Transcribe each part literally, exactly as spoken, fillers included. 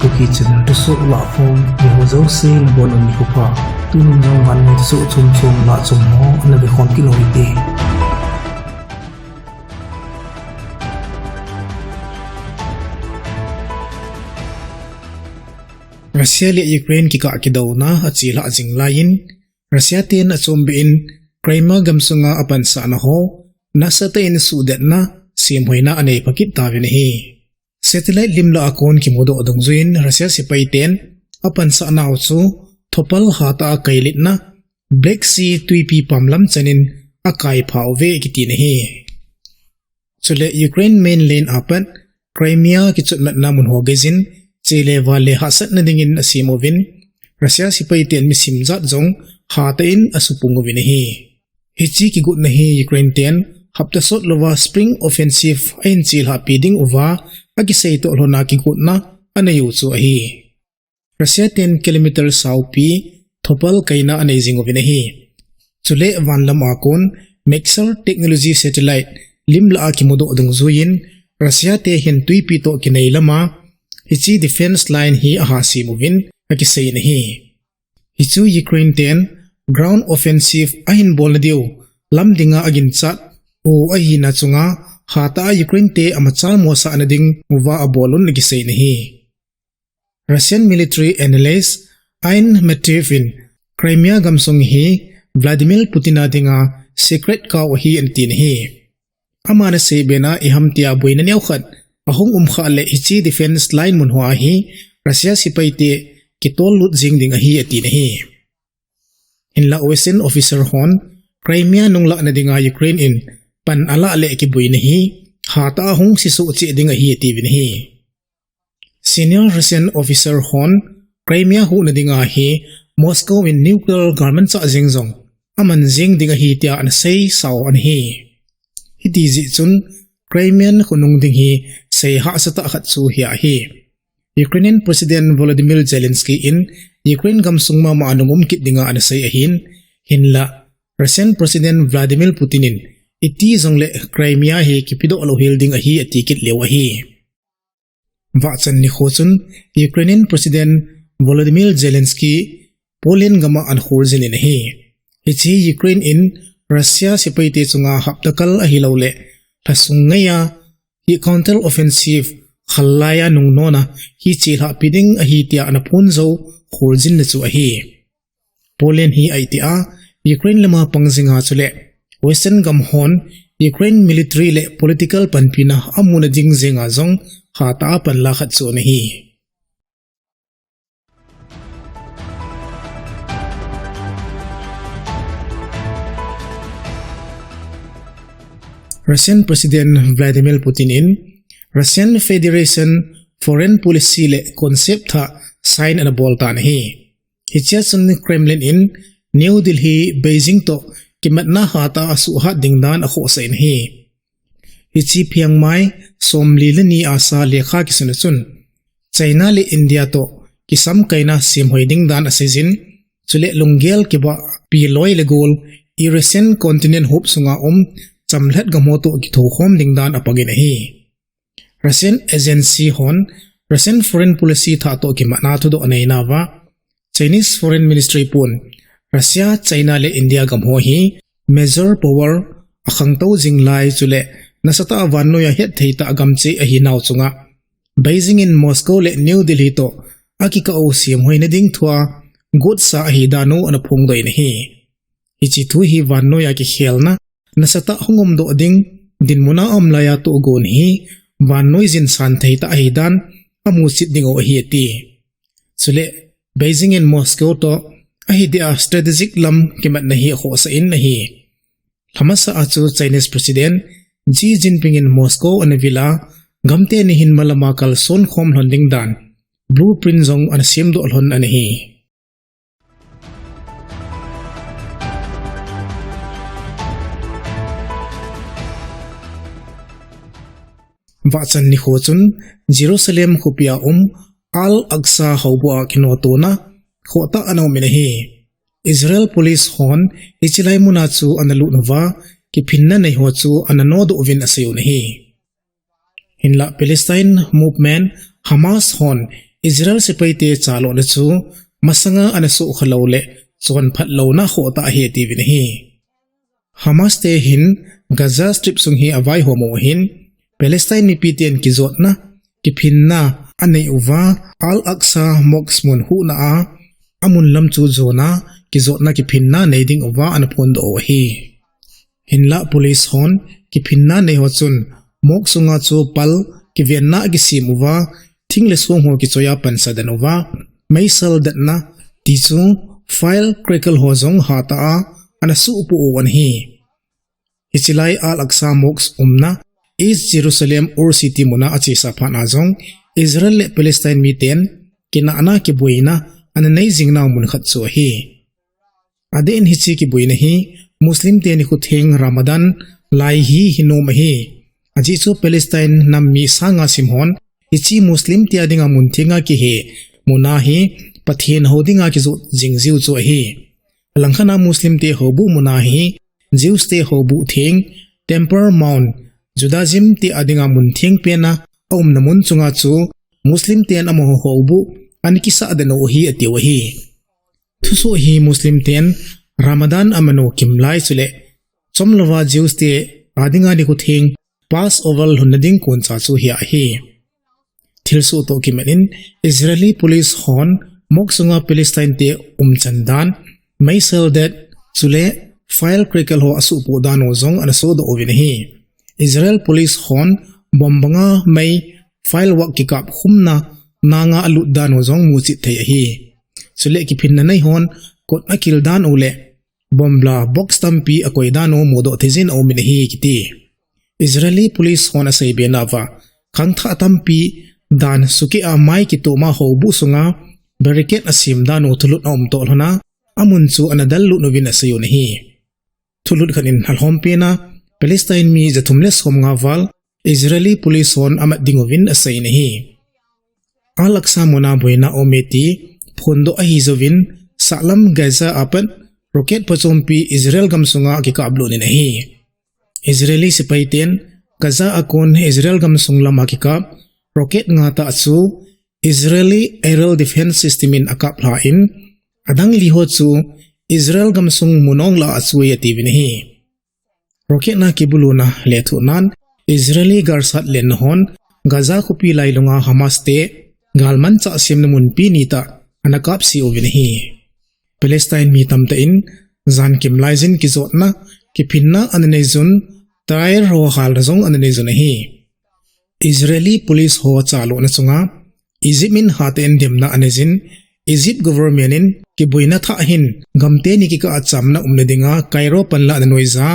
Kuki channel thusoh lahkhom, eiho jouse nabonun nikho pha. Tuni jong vannoi thusoh chomchom lahchom ho ana vekhom kit u hite. Russia le Ukraine kikah kidouna achelhah jing laiyin, Russia ten achombeh in Crimea gamsunga apansahna ho nasatah in suhdetna, semhoina anei pha kit tauvin ahi. Satellite lim lah a kon kimudoh dungjuiyin Russia sepai ten apansahnau chu thopal hatah a kailitna Black Sea twipi pam lam chanin akai phauve kitin ahi. Chule Ukraine mainland apat Crimea kichotmatna mun ho geijin chele vale hahsatna dingin asem uvin, Russia sepai ten mi sim jat jong hatah in asupung uvin ahi. Hiche kigotna hi Ukraine ten hapta sot louva spring offensive ahin chelhahpi ding uva akisei toh lhona kigotna anei u chu ahi. Russia ten kilometer saopi thopal kaina anei jing uvin ahi. Chule van lam a kon Maxar technology satellite lim lah a kimudoh dungjuiyin Russia te hin twipi toh kinei lama hiche defense line hi ahasem uvin akisei in ahi. Hichu Ukraine ten ground offensive ahin bolna diu lam dinga aginchat u ahina chunga hatah a Ukraine te amachal mosahna ding uva abol un akisei in ahi. Russian military analyst Iain Matthews in Crimea gamsung hi Vladimir Putin a dinga sacred cow ahi anatin ahi. Aman asei bena iham tia boina neokhat ahung umkhah le hiche defense line mun hoa hi Russia sepai te kitollut jing ding ahi atin ahi. Hinla Western officer hon Crimea nunglahna dinga Ukraine in pan alah le kiboina hi hatah a hung sisoh cheh ding ahi atiuvin ahi. Senior Russian officer hon Crimea huhna dinga hi Moscow in nuclear galmanchah jeng jong aman jeng ding ahi tia anasei sao ana hi. Hiti jeh chun Crimean khonung ding hi sei hahsatah khat chu hi ahi. Ukrainian President Volodymyr Zelensky in Ukraine gamsung mama a nung um kit dinga anasei ahin, hinla Russian President Vladimir Putin in iti jongle Crimea hi kipedoh louhel ding ahi ati kit leu ahi. Vahchan nikho chun Ukrainian President Volodymyr Zelensky Poland gama ana kholjin in ahi. Hiche Ukraine in Russia sepaite chunga hapta kal ahilouleh lhasung ngeiya hi counter offensive khallaiya nungnona hi chelhahpi ding ahi tia ana phonjou kholjinna chu ahi. Poland hi ahitia Ukraine lama pang jinga chule Western gam hon Ukraine military le political panpina amuna ding jenga jong hatah a panla khat chu ana hi. Russian President Vladimir Putin in Russian Federation foreign policy le concept thah sign ana boltan ahi. Hichea chun Kremlin in New Delhi, Beijing toh kimatna hatah a suhhat ding dan akhohsah in ahi. Hiche phiangmai somli le ni asa lekha kisuna chun China le India toh kisamkaina semhoi ding dan aseijin, chule lunggel kibahpi loi le gol Eurasian continent huop sunga um chamlhat gamho toh kithokhom ding dan apangin ahi. Russian agency hon Russian foreign policy thah toh kimatna thudoh aneinauva Chinese Foreign Ministry pun Russia, China le India gamho hi major power akhangtou jing lai chule nasatah a vannoiya hetthei tah gamcheh ahinau chunga Beijing in Moscow le New Delhi toh akikah u semhoina ding thua gotsa ahidan u ana phongdoh in ahi. Hiche thu hi vannoiya kikhelna nasatah hung umdoh ding dinmuna aum laiya tohgon hi vannoi jinsan theitah ahidan amuchet dingu ahi ati. Chule Beijing in Moscow toh ahideh a strategic lam kimatna hi akhohsah in ahi. Lhamasa a chu Chinese President Xi Jinping in Moscow ana vila gamteni hin malama kalson khom lhon ding dan blueprint jong ana semdoh lhon ana hi. Vahchan nikho chun Jerusalem khopia um Al-Aqsa houbunga kinotona khohtah ana umin ahi. Israel police hon hiche lai muna chu ana lut uva kiphinna neiho chu ana nodoh uvin aseiyu ahi. Hinla Palestine movement Hamas hon Israel sepaite chalona chu masanga ana sukha lou le chonphat louna ho tah ahi atiuvin ahi. Hamas te hin Gaza Strip sung hi avaihom u ahin, Palestine mipi ten kijotna, kiphinna anei uva, Al-Aqsa Mosque mun huhna a, amun lam chu jona, kijotna kiphinna nei ding uva ana phondoh u ahi. Hinlah police hon kiphinna nei ho chun mosque sunga chu pal kivenna akisem uva, thing le song ho kichoi a pansa den uva, meisel detna ti chu firecracker ho jong hatah a ana suhpoh u ahi. Hiche lai Al-Aqsa Mosque umna East Jerusalem Ur City muna achesa phat a jong Israel le Palestine miten kinahna kiboina ana nei jing nau mun khat chu ahi. Adeh in hiche kiboina hi Muslim te nikho theng Ramadan lai hi hinom ahi. Ajeh chu Palestine nam mi sang nga sim hon hiche Muslim te adinga mun thenga kihe muna hi Pathen hou dinga kijot jing jiu chu ahi. Alangkhat a Muslim te houbuh muna hi Jews te houbuh theng Temple Mount, Judaism te adinga mun theng pena aumna mun chunga chu Muslim ten amaho houbuh ana kisah den u ahi atiu ahi. Thusoh hi Muslim ten Ramadan aman u kimlai chule chomlouva Jews te adinga nikho theng Passover lhunna ding koncha chu hi ahi. Thilsoh toh kimat in Israeli police hon mosque sunga Palestine te umchan dan, meisel det chule firecracker ho asuhpoh dan u jong ana sodoh uvin ahi. Israel police hon bomb banga mei firework kikap khumna nanga alut dan u jong muchet thei ahi. Chule kiphinna nei hon kot akil dan u le bomb la box tampi akoi dan u mudoh thei jin aumin ahi kiti. Israeli police hon asei be nauva, khangthah tampi dan sukeh a mai kitoma houbuh sunga barricade asem dan u thulut aum toh lhona, amun chu ana dallut uvin asei u ahi. Thulut khat in alhom pena Palestine mi jathum le somnga val Israeli police hon amat ding uvin asei in ahi. Al-Aqsa muna boina aume ti phondoh ahi jouvin, sahlam Gaza apat rocket phachompi Israel gamsunga kikaplut in ahi. Israeli sepai ten Gaza a kon Israel gamsung lama kikap rocket nga tah chu Israeli Aerial Defense System in akap lha in, adang li ho chu Israel gamsung mun ong lah a achui atiuvin ahi. Rocket na kibuluna lethuh nan Israeli galsat lenna hon Gaza khopi lailunga Hamas te galmanchah semna munpi nitah ana kapse uvin ahi. Palestine mi tamtah in jankim laijin kijotna, kiphinna ana nei jun, tyre ho halna jong ana nei jun ahi. Israeli police ho chalona chunga Egypt in hatah in demna anei jin, Egypt government in kiboina thah hin gamteni kikah a chamna umna dinga Cairo panlah ana noija,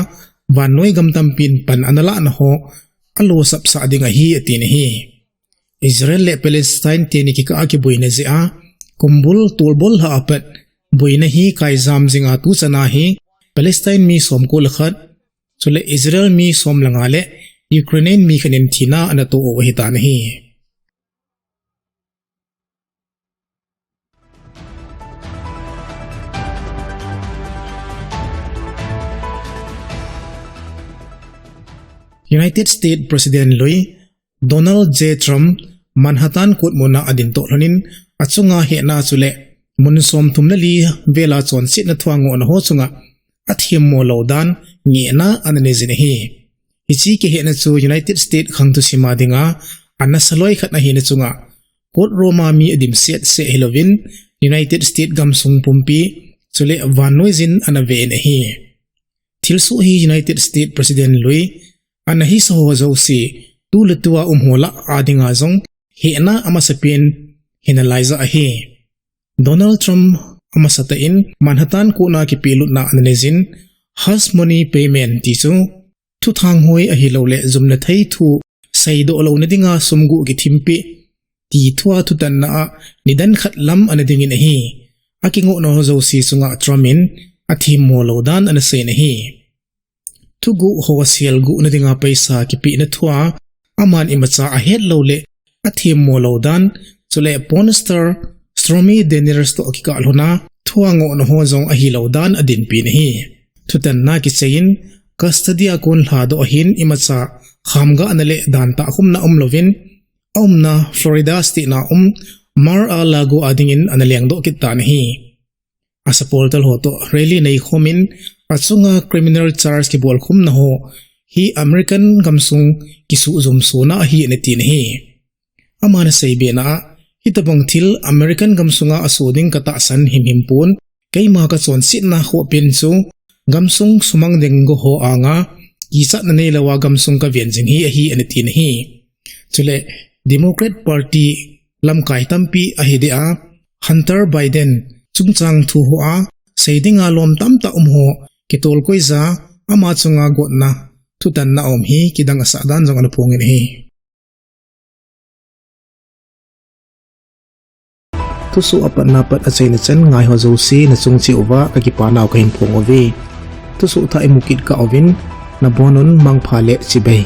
vannoi gam tampin pan ana lahna ho alosapsah ding ahi atin ahi. Israel le Palestine teni kikah a kiboina jeh a kumbul tolbol lha apat boina hi kaijam jinga tuchana hi Palestine mi somko le khat, chule Israel mi som le nga le Ukrainian mi khat in thina ana toh u ahitan ahi. United States President lui Donald J Trump Manhattan court muna adin toh lhonin, achunga hehna chule mun somthum le li vela chonsetna thua ngohna ho chunga athemmo lou dan ngehna ana nei jin ahi. Hiche kihehna chu United States khang thusima dinga anasa loi khat ahina chunga court room a mi adimset seh hilouvin, United States gamsung pumpi chule vannoi jin ana ve in ahi. Thilsoh hi United States President lui ana hisa ho jouse, tu le tua um ho lah a dinga jong hehna amasapen hina laijah ahi. Donald Trump amasatah in Manhattan court a kipehlutna ana nei jin, hush money payment ti chu thuthang hoi ahilouleh jumna thei thu seidoh louna dinga sum guh kithimpeh ti thua thutanna a nidan khat lam ana dingin ahi. Akingohna ho jouse chunga Trump in athemmo lou dan ana seiyin ahi. Thuguh ho selguhna dinga paisa kipehna thua aman imacha ahet louleh athemmo lou dan, chule porn star Stormy Daniels toh kikah lhona thua ngohna ho jong ahilou dan adinpin ahi. Thutanna kichaiyin custody a kon lhadoh ahin imacha khamgahna le dantah khumna umlouvin, aumna Florida state na um Mar-a-Lago a dingin ana lengdoh kit tan ahi. A supporter ho toh rally neikhomin achunga criminal charge kibolkhumna ho hi American gamsung kisuhjom sona ahi ana tin ahi. Aman aseibena a, hitobang thil American gamsunga aso ding katahsan himhim pon, keima kachonsetna khohpen chu gamsung sumang ding go ho anga kichatna neilouva gamsung kaven jing hi ahi ana tin ahi. Chule Democrat Party lamkai tampi ahideh a, Hunter Biden chungchang thu hoa sei dinga lom tamtah um ho kitolkoija, ama chunga gotna thutanna aum hi kidang asah dan jong ana phongin ahi. Thusoh apatna pat achaina chan ngaiho jouse nachung cheh uva kakipanau kahin phong uve. Thusoh thah imu kit kah uvin, nabonun mangpha le chibai.